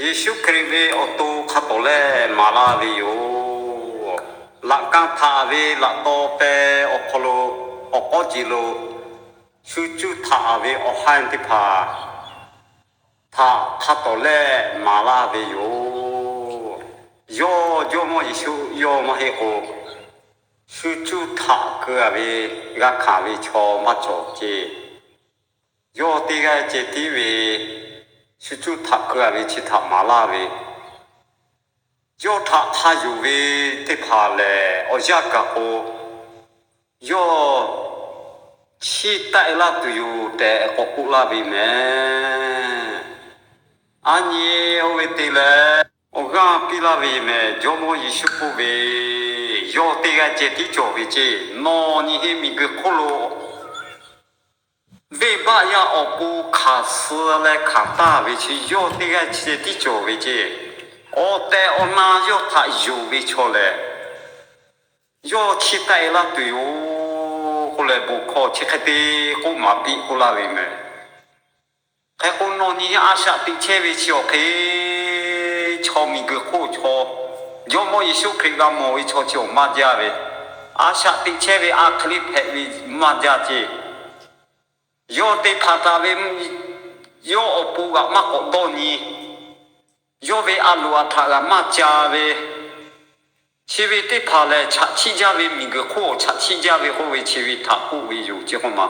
Yeˍsuˆ Hkriꞈ ve awˬ to hk'a tawˍ lehˬ maˍ laˇ ve yoˬ. Laꞈ ka htaꞈ ve laꞈ taw peh awˬ hk'aw lo, awˬ k'awˉ ce lo, shu cuˇ htaꞈ ve awˬ haiˇ teˇ hpaˍ htaꞈ hk'a tawˍ lehˬ maˍ laˇ ve yoˬ. Yawˇ Jawˇmawˇ Yeˍsuˆ yawˇ maˇ heˆ k'o, shu cuˇ htaꞈ keu a ve g'a hkanˍ ve chaw maˇ cawˬ ce. Yawˇ teˇ g'aˇ ceh tiˉ ve shu cuˇ htaꞈ keu a ve chi htaꞈ maˍ laˇ ve, yawˇ htaꞈ hk'a yonˍ ve teˇ hpaˍ lehˬ, awˬ yanˇ gaˬ k'o, yawˇ chiˇ taˆ-e laˇ tuˬ yoˬ tehꞈ k'awꞈ k'oˆ laˇ ve mehˍ. A nyi oˇ ve te leh, awˬ g'aˇ piˇ laˇ ve mehˍ. Jawˇmawˇ Yeˍsuˆ k'oˆ ve, yawˇ teˇ g'aˇ ceh tiˉ cawˬ ve ce. Nawˬ nyi heˆ miˬguiˬ hk'oˆ lo venˇbaˆ yaˇ awˬ pon hkanˍ suh leh hkanˍ taˍ ve chi yawˇ teˇ g'aˇ ceh tiˉ cawˬ ve ce. Awˬ tehˬ awˬ na yawˇ htaꞈ yonˍ ve chaw lehˬ, yawˇ chiˇ taˆ-e laˇ tuˬ yoˬ k'oˆ leh, bon hkawˇ chi hk'e te k'oˆ maˍ piˇ k'oˆ laˇ ve mehˍ. Hk'e k'o, nawˬ nyi a shaꞈ teꞈ chehˇ ve chi awˬ hk'e, chaw miˬguiˬ hk'oˆ chaw, Jawˇmawˇ Yeˍsuˆ Hkriꞈ g'a mawˬ ve chaw chi awˬ maˇ jaˇ ve, a shaꞈ teꞈ chehˇ ve a hk'e le hpehꞈ ve maˇ jaˇ ce. Yawˇ te hpanˍ taˍ ve, yawˇ awˬ pon g'aꞈ maˇ k'awꞈ dawˇ nyi. Yawˇ ve a loꞈ a htaꞈ g'aꞈ maˇ ca ve, chi ve teˇ hpaˍ lehˬ chaꞈ chiˆ jaˇ ve, miˬguiˬ hk'oˆ chaꞈ chiˆ jaˇ ve k'oˆ ve chi ve htaꞈ k'oˆ ve yoˬ ce k'oˆ ma.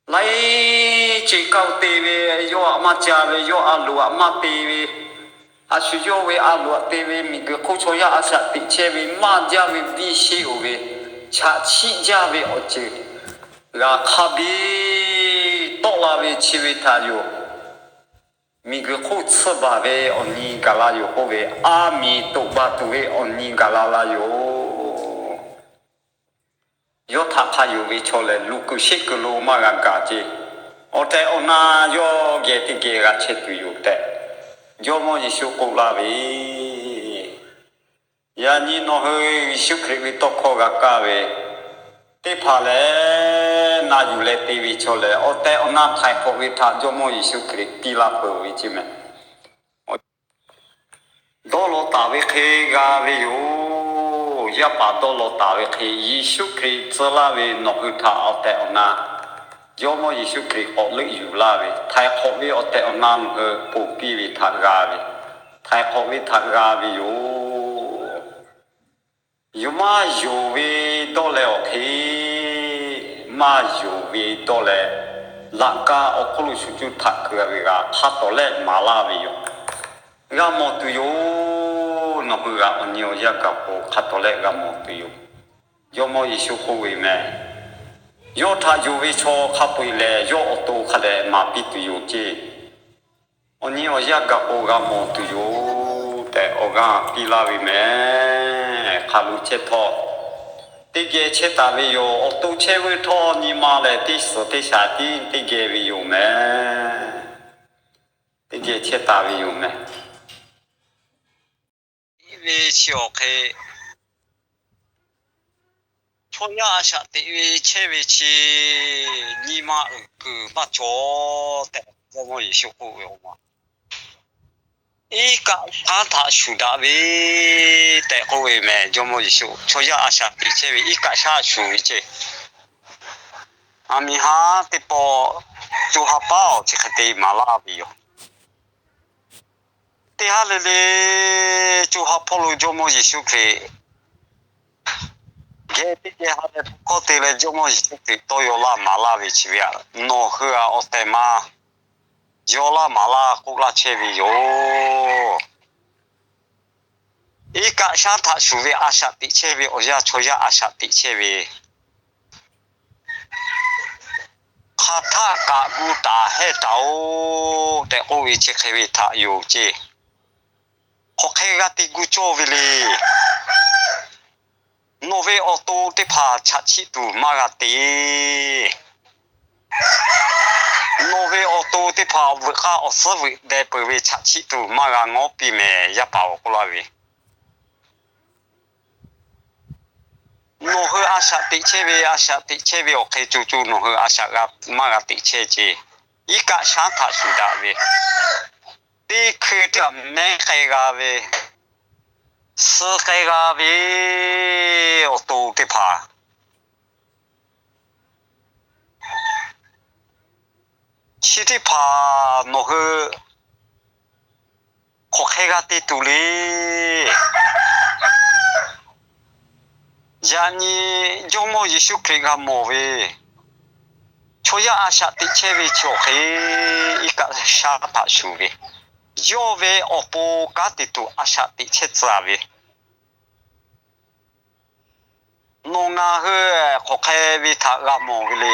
Laiˉ ceuˬ kaˇ te ve, yawˇ aꞈ maˇ ca ve, yawˇ a loꞈ aꞈ maˇ te ve, a shu yawˇ ve a loꞈ aꞈ te ve, miˬguiˬ hk'oˆ chaw yaˇ a shaꞈ teꞈ chehˇ ve maˇ jaˇ ve biˇ sheˆ-oˬ ve, chaꞈ chiˆ jaˇ ve awˬ ceuˬ g'a hk'a biˇ tawˆ la ve chi ve htaꞈ yoˬ. Miˬguiˬ hk'oˆ tsuhˇ baˬ ve awˬ nyi gaˬ la yoˬ k'oˆ ve, a miˍ toꞈ baˬ tuˬ ve awˬ nyi gaˬ la la yoˬ. Yawˇ htaꞈ hk'a yonˍ ve chaw lehˬ, luˬ kuiˬ sheˆ kuiˬ lo maˇ g'a gaˬ ce. Awˬ tehˬ awˬ na yawˇ geh teˇ geh g'a chehˇ tuˬ yoˬ tehꞈ, Jawˇmawˇ Yeˍsuˆ k'oˆ laˇ ve, yaꞈ nyi nawˬ hui Yeˍsuˆ Hkriꞈ ve tawˇ hkawˇ g'a kaˇ ve teˇ hpaˍ lehˬ, na yuˬ leh te ve chaw lehˬ, awˬ tehˬ awˬ na htaiˍ hk'awꞈ ve htaꞈ Jawˇmawˇ Yeˍsuˆ Hkriꞈ piˇ laˇ peuˬ ve ce mehˍ. Dawˇ law taˍ ve hk'e g'a ve yoˬ. Yaˇ paˍ dawˇ law taˍ ve hk'e, Yeˍsuˆ Hkriꞈ tcuh laˇ ve nawˬ hui htaꞈ awˬ tehˬ awˬ na Jawˇmawˇ Yeˍsuˆ Hkriꞈ k'awꞈ leuˆ yuˬ laˇ ve, htaiˍ hk'awꞈ ve awˬ tehˬ awˬ na nawˬ hui ponˬ piˇ ve htaꞈ g'a ve, htaiˍ hk'awꞈ ve htaꞈ g'a ve yoˬ. Yawˇ maˇ yonˍ ve dawˇ leh awˬ hk'e, maˇ yonˍ ve dawˇ leh, laꞈ ka awˬ hk'oˆ lo shu cuˇ htaꞈ keu a ve g'a hk'a tawˍ lehˆ maˍ laˇ ve yoˬ. G'a mawˬ tuˬ yoˬ. Nawˬ hui g'a awˬ nyi awˬ yanˇ gaˬ k'o, hk'a tawˍ lehˆ g'a mawˬ tuˬ yoˬ. Jawˇmawˇ Yeˍsuˆ k'oˆ ve mehˍ. Yawˇ htaꞈ yonˍ ve chaw hk'a peu-eˬ lehˬ, yawˇ awˬ to hk'a dehꞈ maˍ piˇ tuˬ yoˬ ce. Awˬ nyi awˬ yanˇ gaˬ k'o g'a mawˬ tuˬ yoˬ tehꞈ awˬ g'aˇ piˇ laˇ ve mehˍ. Hk'a luˬ chehˇ htawˇ, teˇ geh chehˇ taˍ ve yoˬ. Awˬ to chehˇ ve htawˇ nyi ma lehˬ, teˇ suhˍ teˇ shaˍ tiˉ teˇ geh ve yoˬ mehˍ. Teˇ geh chehˇ taˍ ve yoˬ mehˍ. Ve chi awˬ hk'e, chaw yaˇ a shaꞈ teꞈ ve chehˇ ve chi nyi ma uiˍ kuiˬ maˇ cawˬ tehꞈ, Jawˇmawˇ Yeˍsuˆ k'oˆ ve yoˬ ma. Iˉ kaˆ shaˉ htaꞈ shuˍ daꞈ ve tehꞈ k'oˆ ve mehˍ. Jawˇmawˇ Yeˍsuˆ chaw yaˇ a shaꞈ teꞈ chehˇ ve iˉ kaˆ shaˉ shuˍ ve ce. Aˬ miˍ haˉ teˇ pawˆ co ha paˉ awˬ chi hk'e te maˍ laˇ ve yoˬ. Teˇ haˉ le le co ha hpawˇ lo Jawˇmawˇ Yeˍsuˆ Hkriꞈ geh teˇ geh ha leh hkawˇ te leh Jawˇmawˇ Yeˍsuˆ Hkriꞈ tawˇ yaw laˇ maˍ laˇ ve chi ve aꞈ, nawˬ hui aꞈ awˬ tehˬ ma yaw laˇ maˍ laˇ k'oˆ laˇ chehˇ ve yoˬ. Iˉ kaˆ shaˉ htaꞈ shuˍ ve a shaꞈ teꞈ chehˇ ve awˬ yanˇ chaw yaˇ a shaꞈ teꞈ chehˇ ve, hk'aˬ htaˆ kaꞈ gu taˍ hehˇ taˍ-oꞈ tehꞈ k'oˆ ve chi hk'e ve htaꞈ yoˬ ce. Hk'aˬ hk'e g'a te gu cawˇ ve le. Nawˬ ve awˬ to teˇ hpaˍ chaꞈ chiˆ tuˬ maˇ g'a te. Nawˬ ve awˬ to teˇ hpaˍ veuꞈ k'aˇ awˬ suhˉ veuꞈ deh peuˬ ve chaꞈ chiˆ tuˬ maˇ g'a ngawˉ piˇ mehˍ. Yaˇ paˍ awˬ k'oˆ laˇ ve, nawˬ hui a shaꞈ teꞈ chehˇ ve, a shaꞈ teꞈ chehˇ ve awˬ hk'e co co nawˬ hui a shaꞈ g'a maˇ g'a teꞈ chehˇ ce. Iˉ kaˆ shaˉ htaꞈ shuˍ daꞈ ve, teˇ hkui teˇ hpaˍ mehˉ k'ai g'a ve, suh k'ai g'a ve awˬ to teˇ hpaˍ, chi teˇ hpaˍ nawˬ hui hk'awꞈ hk'e g'a te tuˬ le. Yaꞈ nyi Jawˇmawˇ Yeˍsuˆ Hkriꞈ g'a mawˬ ve, chaw yaˇ a shaꞈ teꞈ chehˇ ve chi awˬ hk'e iˉ kaˆ shaˉ htaꞈ shuˍ ve, yawˇ ve awˬ pon kanˉ te tuˬ a shaꞈ teꞈ chehˇ tcuh ve, nawˬ ngaˬ hui hk'awꞈ hk'e ve htaꞈ g'a mawˬ ve le.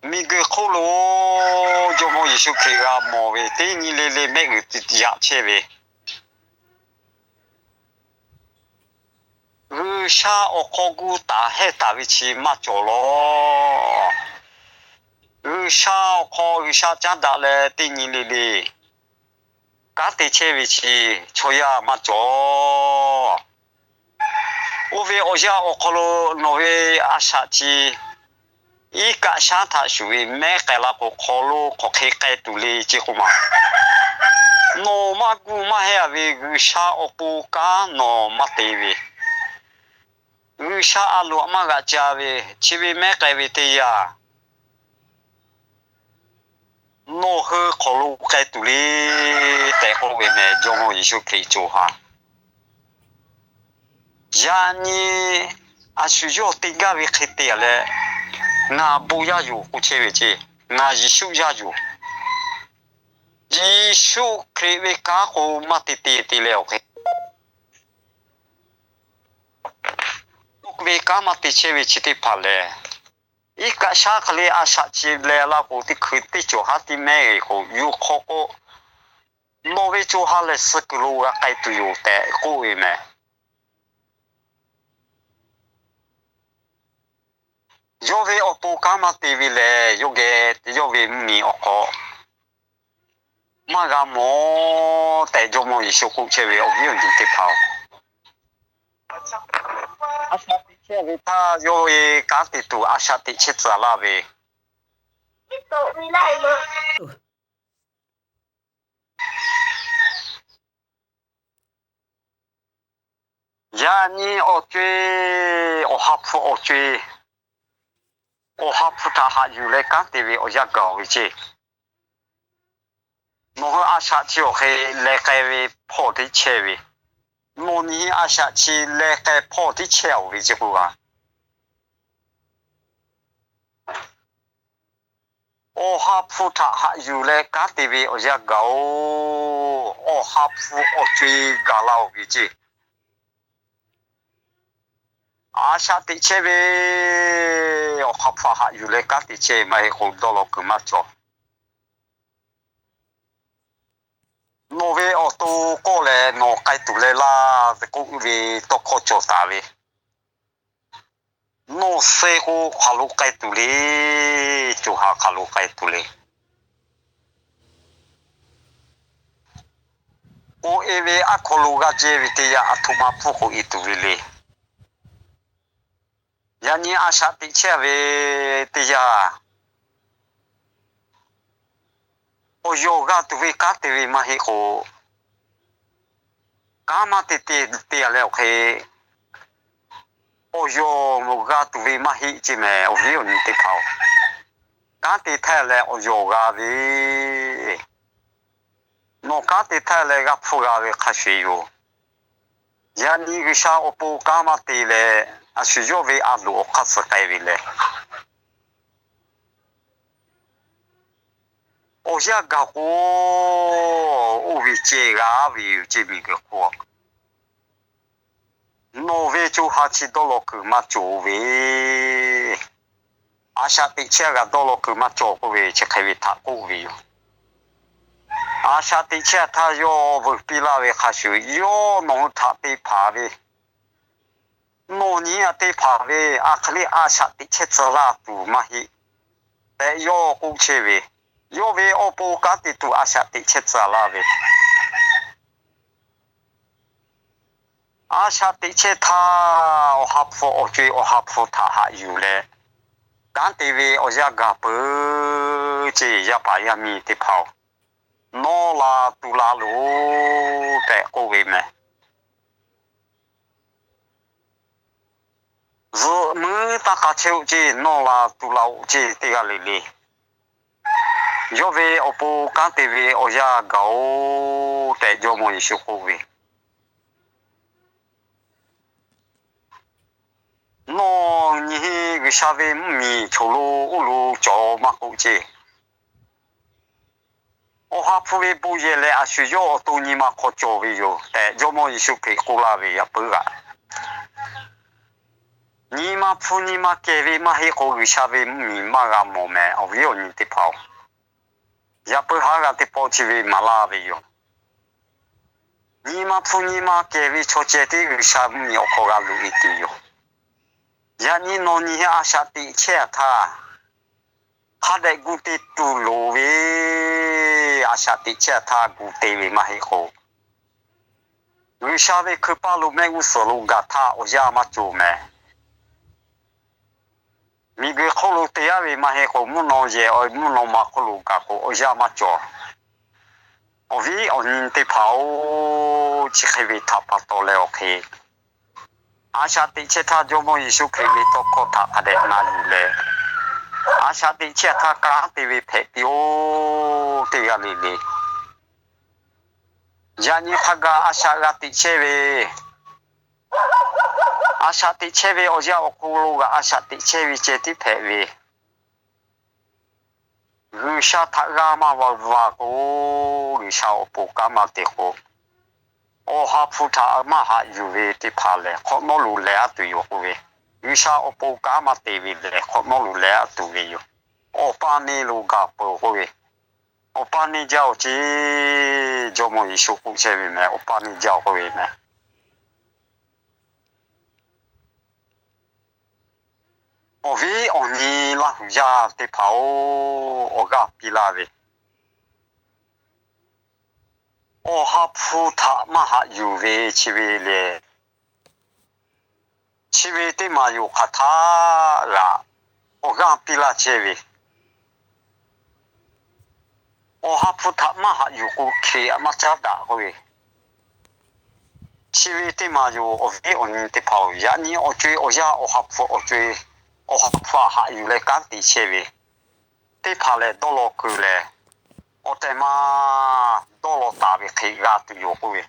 Miˬguiˬ hk'oˆ lo Jawˇmawˇ Yeˍsuˆ Hkriꞈ g'a mawˬ ve teˇ nyi le le mehˆ g'uiˬ yaꞈ chehˇ ve, G'uiˬsha awˬ hk'aw gu taˍ hehˇ taˍ ve chi maˇ cawˬ lawˬ. G'uiˬsha awˬ hk'aw G'uiˬsha caˉ daꞈ leh teˇ nyi le le kanˉ te chehˇ ve chi chaw yaˇ maˇ cawˬ. Oˇ ve awˬ yanˇ awˬ hk'aw lo nawˬ ve a shaꞈ chi iˉ kaˆ shaˉ htaꞈ shuˍ ve mehˉ k'ai la k'o, hk'aw lo hk'awꞈ hk'e k'ai tuˬ le ce k'oˆ ma. Nawˬ maˇ gu maˇ hehˇ ve G'uiˬsha awˬ pon kanˉ nawˬ maˇ te ve, G'uiˬsha a loꞈ maˇ g'aꞈ ca ve, chi ve mehˉ k'ai ve teˇ yanˇ nawˬ hui hk'aw lo k'ai tuˬ le tehꞈ k'oˆ ve meh Jawˇmawˇ Yeˍsuˆ Hkriꞈ co ha. Yaꞈ nyi a shu yawˇ te gaˇ ve hk'e te leh, ngaˬ bon yaˇ yoˬ k'oˆ chehˇ ve ce. Ngaˬ Yeˍsuˆ yaˇ yoˬ. Yeˍsuˆ Hkriꞈ ve kanˉ k'o maˇ te te te leh awˬ hk'e, oˇ ve kanˉ maˇ te chehˇ ve chi teˇ hpaˍ lehˬ, iˉ kaˆ shaˉ hk'e le a shaꞈ chi leh la k'o, teˇ hkui teˇ cawˬ haˉ tiˉ mehˉ ve k'o, yuˬ hk'aw k'o, nawˬ ve co ha lehˬ suh kuiˬ lo g'a k'ai tuˬ yoˬ tehꞈ k'oˆ ve meh. Yawˇ ve awˬ pon kanˉ maˇ te ve lehˬ, yawˇ geh yawˇ ve mvuhˇmiˬ awˬ hk'aw maˇ g'a mawˬ tehꞈ Jawˇmawˇ Yeˍsuˆ k'oˆ chehˇ ve awˬ viˉ awˬ nyi teˇ hpaˍ-oˬ, a shaꞈ teꞈ chehˇ ve htaˇ yawˇ ve kanˉ te tuˬ a shaꞈ teꞈ chehˇ tcuh laˇ ve, yaꞈ nyi awˬ co-e, awˬ ha hpu awˬ co-e, awˬ ha hpu htaꞈ haꞈ yuˬ leh kanˉ te ve awˬ yanˇ gaˬ-oˬ ve ce. Nawˬ hui a shaꞈ chi awˬ hk'e leh k'ai ve hpawˇ teˇ chehˇ ve, nawˬ nyi a shaꞈ chi leh k'ai hpawˇ teˇ chehˇ-oˬ ve ce k'o g'a. Awˬ ha hpu htaꞈ haꞈ yuˬ leh kanˉ te ve awˬ yanˇ gaˬ-oˬ. Awˬ ha hpu awˬ co-e gaˬ laˇ-oˬ ve ce. A shaꞈ teꞈ chehˇ ve awˬ ha hpu haꞈ yuˬ leh kanˉ te chehˇ maˇ heˆ k'o, dawˇ law kuiˬ maˇ cawˬ. Nawˬ ve awˬ to k'oˆ leh nawˬ k'ai tuˬ leh laˇ tehꞈ k'oˆ ve tawˇ hkawˇ cawˬ taˍ ve, nawˬ suh k'o hk'aˬ lo k'ai tuˬ le, co ha hk'aˬ lo k'ai tuˬ le. K'oꞈ-e ve aˉ hk'aw lo g'aˇ jehˇ ve teˇ yanˇ, aˬ htoꞈ ma hpfuhˇ k'oꞈ-e tuˬ ve le. Yaꞈ nyi a shaꞈ teꞈ chehˇ ve teˇ yanˇ, awˬ yawˬ g'a tuˬ ve kanˉ te ve maˇ heˆ k'o, kanˉ maˇ te te te leh awˬ hk'e, awˬ yawˬ g'a tuˬ ve maˇ heˆ ce meh awˬ viˉ awˬ nyi teˇ hpaˍ-oˬ. Kanˉ te htaˇ leh awˬ yawˬ g'a ve, nawˬ kanˉ te htaˇ leh g'a hpfuhˇ g'a ve hk'a shuˍ yoˬ. Yaꞈ nyi G'uiˬsha awˬ pon kanˉ maˇ te leh, a shu yawˇ ve a loꞈ awˬ hk'aˇ suh k'ai ve lehˬ, awˬ yanˇ gaˬ k'o, oˇ ve ceh g'a ve yoˬ ce miˬguiˬ hk'oˆ. Nawˬ ve co ha chi dawˇ law kuiˬ maˇ cawˬ ve, a shaꞈ teꞈ chehˇ g'a dawˇ law kuiˬ maˇ cawˬ k'oˆ ve chi hk'e ve htaꞈ k'oˆ ve yoˬ. A shaꞈ teꞈ chehˇ htaˇ yawˇ veuˬ piˇ laˇ ve hk'a shuˍ, yawˇ nawˬ hui htaꞈ te hpanˍ ve, nawˬ nyi a te hpanˍ ve, a hk'e le a shaꞈ teꞈ chehˇ tcuh laˇ tuˬ maˇ heˆ tehꞈ yawˇ k'oˆ chehˇ ve, yawˇ ve awˬ pon kanˉ te tuˬ a shaꞈ teꞈ chehˇ tcuh laˇ ve A shaꞈ teꞈ chehˇ htaˇ, awˬ ha hpu awˬ co-e awˬ ha hpu htaꞈ haꞈ yuˬ leh, kanˉ te ve awˬ yanˇ gaˬ peuˬ ceˇ, yaˇ paˍ yaˇ miˇ teˇ hpaˍ-oˬ, nawˇ la tu la loˬ tehꞈ k'oˆ ve meh. Zuhꞈ muiˉ taˇ k'a chehˇ-oˆ ceˇ, nawˇ la tu la-oˆ ceˇ, teˇ g'aˇ le le. Yawˇ ve awˬ pon kanˉ te ve awˬ yanˇ gaˬ-oˬ tehꞈ Jawˇmawˇ Yeˍsuˆ k'oˆ ve, Nawˬ nyi heˆ, G'uiˬsha ve mvuhˇmiˬ choˬ lo oˇ lo cawˬ maˇ k'oˆ ceˇ. Awˬ ha hpu ve bon yehˬ lehˬ, a shu yawˇ awˬ to nyi ma hk'aw cawˬ ve yoˬ tehꞈ Jawˇmawˇ Yeˍsuˆ Hkriꞈ k'oˆ laˇ ve yaꞈ puiˉ g'aꞈ. Nyi ma hpu nyi ma kehˬ ve maˇ heˆ k'o, G'uiˬsha ve mvuhˇmiˬ maˇ g'a mawˬ meh, awˬ viˉ awˬ nyi teˇ hpaˍ-oˬ. Yaꞈ puiˉ haˉ g'a teˇ pawˆ chi ve maˍ laˇ ve yoˬ. Nyi ma hpu nyi ma kehˬ ve chaw ceh tiˉ G'uiˬsha mvuhˇmiˬ awˬ hk'aw g'a loꞈ e tuˬ yoˬ. Yaꞈ nyi nawˬ nyi a shaꞈ teꞈ chehˇ a htaˇ, hk'a dehꞈ gu te tuˬ loˍ ve, a shaꞈ teꞈ chehˇ a htaˇ gu te ve maˇ heˆ k'o, G'uiˬsha ve hkui paˇ lo mehˆ g'uˇ suhˍ lo gaˬ htaˇ awˬ yanˇ maˇ cawˬ meh. Miˬguiˬ hk'oˆ lo te yaˇ ve maˇ heˆ k'o, mvuhˇ naw yehˬ mvuhˇ naw ma hk'oˆ lo gaˬ k'o awˬ yanˇ maˇ cawˬ. Awˬ viˉ awˬ nyi teˇ hpaˍ-oˬ, chi hk'e ve htaꞈ pa taw leh awˬ hk'e, a shaꞈ teꞈ chehˇ htaˇ Jawˇmawˇ Yeˍsuˆ Hkriꞈ ve tawˇ hkawˇ htaꞈ hk'a dehꞈ na yuˬ leh, a shaꞈ teꞈ chehˇ htaˇ kanˉ te ve hpehꞈ piˇ-oˬ, teˇ g'aˇ le le. Yaꞈ nyi hk'a gaˬ a shaꞈ g'a teꞈ chehˇ ve, a shaꞈ teꞈ chehˇ ve awˬ yanˇ awˬ hk'aw lo g'a a shaꞈ teꞈ chehˇ ve ceh tiˉ hpehꞈ ve, G'uiˬsha htaꞈ g'a maˇ va va k'o, G'uiˬsha awˬ pon kanˉ maˇ te k'o, Awˬ ha hpu htaꞈ maˇ haꞈ yuˬ ve teˇ hpaˍ lehˬ, hk'awꞈ nawˉ lo leh aˉ tuˬ yoˬ k'oˆ ve. G'uiˬsha awˬ pon kanˉ maˇ te ve lehˬ, hk'awꞈ nawˉ lo leh aˉ tuˬ ve yoˬ. Awˬ pa neˇ lo gaˬ peuˬ k'oˆ ve, Awˬ pa neˇ jaˇ-oˬ ceˇ, Jawˇmawˇ Yeˍsuˆ k'oˆ chehˇ ve meh, Awˬ pa neˇ jaˇ-oˬ k'oˆ ve meh. Awˬ viˉ awˬ nyi Laˇ huˍ yaˇ teˇ hpaˍ-oˬ, awˬ g'aˇ piˇ laˇ ve, Awˬ ha hpu htaꞈ maˇ haꞈ yuˬ ve chi ve lehˬ, chi ve teˇ maˬ yoˬ hk'aˬ htaˇ g'aꞈ awˬ g'aˇ piˇ laˇ chehˇ ve, Awˬ ha hpu htaꞈ maˇ haꞈ yuˬ k'o, Hkriꞈ aꞈ maˇ caˉ daꞈ k'oˆ ve, chi ve teˇ maˬ yoˬ. Awˬ viˉ awˬ nyi teˇ hpaˍ-oˬ, yaꞈ nyi awˬ co-e awˬ yanˇ Awˬ ha hpu awˬ co-e, Awˬ ha hpu htaꞈ haꞈ yuˬ leh kanˉ te chehˇ ve teˇ hpaˍ lehˬ, dawˇ law keu leh, awˬ tehˬ ma dawˇ law taˍ ve hk'e g'a tuˬ yoˬ k'oˆ ve.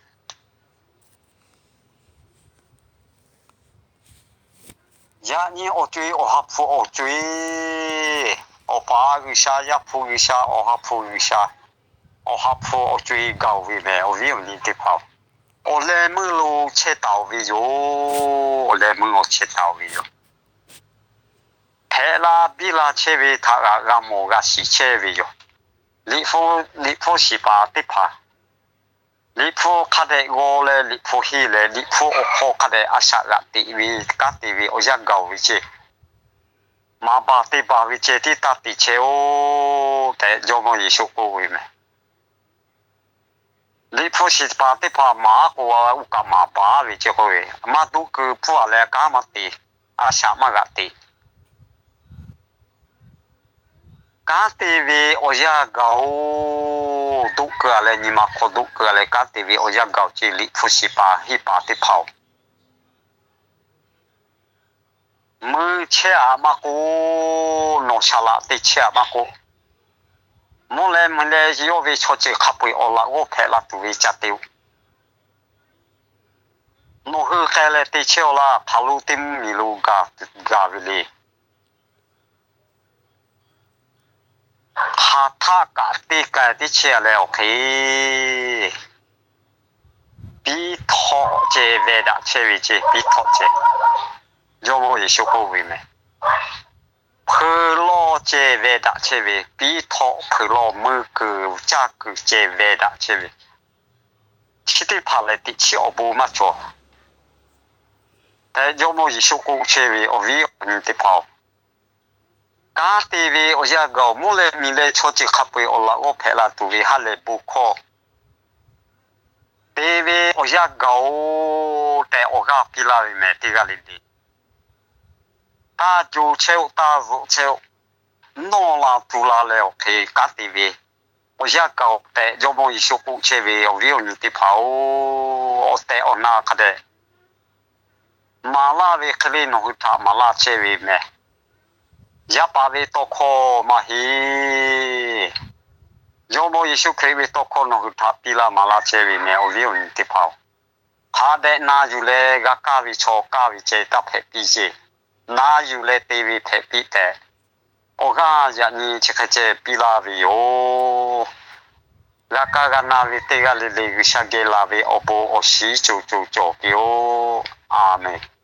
Yaꞈ nyi awˬ co-e Awˬ ha hpu awˬ co-e, Awˬ pa G'uiˬsha, Yaˇ hpu G'uiˬsha, Awˬ ha hpu G'uiˬsha, Awˬ ha hpu awˬ co-e gaˬ-oˬ ve meh, awˬ viˉ awˬ nyi teˇ hpaˍ-oˬ. Awˬ leh meuˇ lo chehˇ taˍ-oˬ ve yoˬ. Awˬ leh meuˇ awˬ chehˇ taˍ-oˬ ve yoˬ. Hpehꞈ la biˇ la chehˇ ve htaꞈ g'a g'a mawˬ g'a shiˍ chehˇ ve yoˬ. Liꞈ hpu, Liꞈ hpu shiˍ paˍ teˇ hpaˍ, Liꞈ hpu hk'a dehꞈ g'aw leh Liꞈ hpu henˇ leh Liꞈ hpu awˬ hk'aw hk'a dehꞈ a shaꞈ g'aꞈ teꞈ ve kanˉ te ve awˬ yanˇ gaˬ-oˬ ve ceˇ, maˍ baˬ te baˬ ve ceh tiˉ taˇ te chehˇ-oˬ tehꞈ Jawˇmawˇ Yeˍsuˆ k'oˆ ve meh. Liꞈ hpu shiˍ paˍ teˇ hpaˍ maˍ-aˉ k'o, oˇ kaꞈ maˍ baˬ ve ceˇ k'oˆ ve, maˇ doˆ keu hpfuhˇ-a leh kanˉ maˇ te, a shaꞈ maˇ g'aꞈ te. Kanˉ te ve awˬ yanˇ gaˬ-oˬ, doˆ keu-a leh nyi ma hk'aw doˆ keu-a leh kanˉ te ve awˬ yanˇ gaˬ-oˬ ceˇ, Liꞈ hpu shiˍ paˍ henˇ paˍ teˇ hpaˍ-oˬ. Mui chehˇ-a maˇ k'oˆ, nawˬ shaˍ laꞈ te chehˇ-a maˇ k'oˆ, mvuhˇ leh mui leh yawˇ ve chaw ceuˬ hk'a peu-eˬ awˬ laꞈ g'awˇ hpehꞈ la tuˬ ve ca te-o. Nawˬ hui k'ai leh te chehˇ-aw laˇ, hk'aˬ lo teˇ mvuhˇmiˬ lo gaˬ tuˬ gaˬ ve le. Hk'aˬ htaˆ kaꞈ teˇ k'ai teˇ chehˇ-a leh awˬ hk'e piˇ htawˆ ceh veh daꞈ chehˇ ve ceˇ, piˇ htawˆ ceh. Jawˇmawˇ Yeˍsuˆ k'oˆ ve meh. Hpui lawˇ ceh veh daꞈ chehˇ ve, piˇ htawˆ hpui lawˇ meuˇ kuiˬ caˇ kuiˬ ceh veh daꞈ chehˇ ve, chi teˇ hpaˍ lehˬ teꞈ chiˉ awˬ bon maˇ cawˬ tehꞈ Jawˇmawˇ Yeˍsuˆ k'oˆ chehˇ ve, awˬ viˉ awˬ nyi teˇ hpaˍ-oˬ, kanˉ te ve awˬ yanˇ gaˬ-oˬ, mvuhˇ leh miˬ leh chaw ceuˬ hk'a peu-eˬ awˬ laꞈ g'awˇ hpehꞈ la tuˬ ve ha lehˬ bon hkawˇ te ve awˬ yanˇ gaˬ-oˬ tehꞈ awˬ g'aˇ piˇ laˇ ve meh, teˇ g'aˇ le le. Taˇ jo chehˇ-oˆ, taˇ zuhꞈ chehˇ-oˆ. nawˇ la tu la leh awˬ hk'e kanˉ te ve, awˬ yanˇ kaꞈ awˬ tehꞈ Jawˇmawˇ Yeˍsuˆ k'oˆ chehˇ ve, awˬ viˉ awˬ nyi teˇ hpaˍ-oˬ, awˬ tehˬ awˬ na hk'a dehꞈ maˍ laˇ ve hk'e le nawˬ hui htaꞈ maˍ laˇ chehˇ ve meh. Yaˇ paˍ ve tawˇ hkawˇ maˇ heˆ. Jawˇmawˇ Yeˍsuˆ Hkriꞈ ve tawˇ hkawˇ nawˬ hui htaꞈ piˇ laˇ maˍ laˇ chehˇ ve meh, awˬ viˉ awˬ nyi teˇ hpaˍ-oˬ. Hk'a dehꞈ na yuˬ leh g'a kaˇ ve chaw kaˇ ve ceh taˇ hpehꞈ piˇ ceˇ. Na yuˬ leh te ve hpehꞈ piˇ tehꞈ, awˬ g'aˇ yaꞈ nyi chi hk'e ceh piˇ laˇ ve yoˬ. G'a kaˇ g'a na ve teˇ g'aˇ le le G'uiˬsha geh laˬ ve awˬ bon awˬ shiˍ co co cawˬ piˇ-oˆ. A menˬ.